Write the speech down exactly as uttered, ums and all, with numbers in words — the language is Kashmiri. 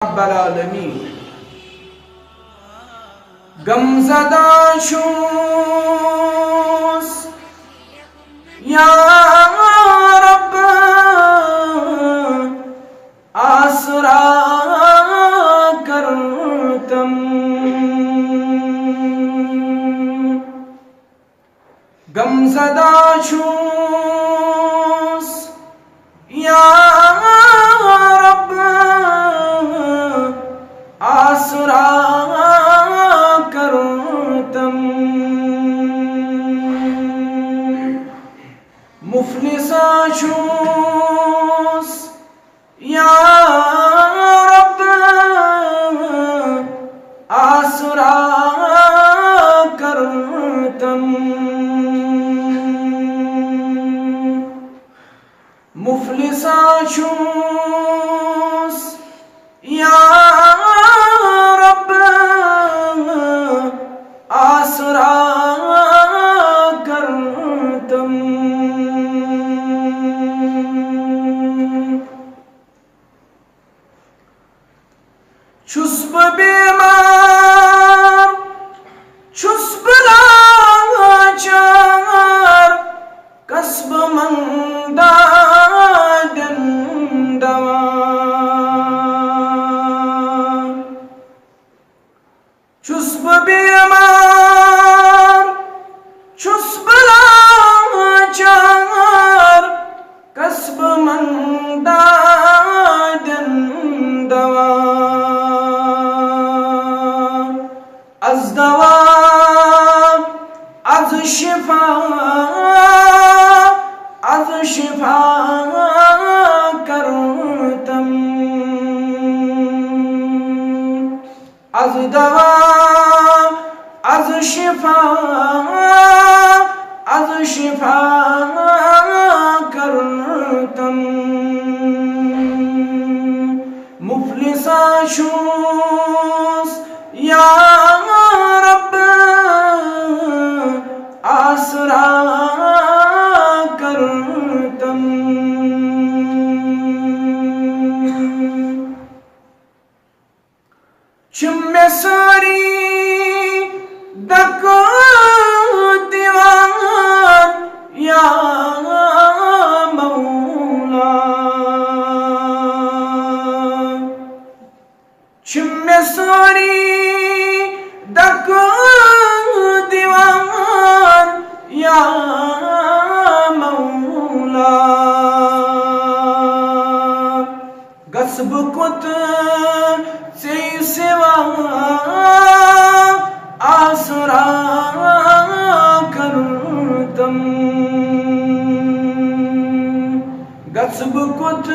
رب العالمین۔ غمزدہ چھُس یا رب، آسرا کرتم۔ غمزدہ چھُس یا رب، آسرا کرتم۔ مفلسا چھُس یا رب، آسرا کرتم۔ مفلسا چھُس یا رب، آسرا کرتم۔ چھُس بہٕ بیمار، چھُس بہٕ لاچار، کس بہٕ منگہٕ دادٮ۪ن دوا۔ چھُس بہٕ بیمار، چھُس بہٕ لاچار، کس بہٕ منگہٕ دادٮ۪ن دوا۔ از دوا، از شفا، از شفا کرتم۔ از دوا، از شفا، از شفا کرتم۔ مفلسا چھُس یا رب، آسرا کرتم۔ چھِ مےٚ سٲری دکہٕ دِوان یا مولا۔ چھِ مےٚ سٲری دکہٕ دِوان یا مولا۔ گژھٕ بہٕ کوٚت ژےٚ سوا، آسرا کرتم۔ گژھٕ بہٕ کوٚت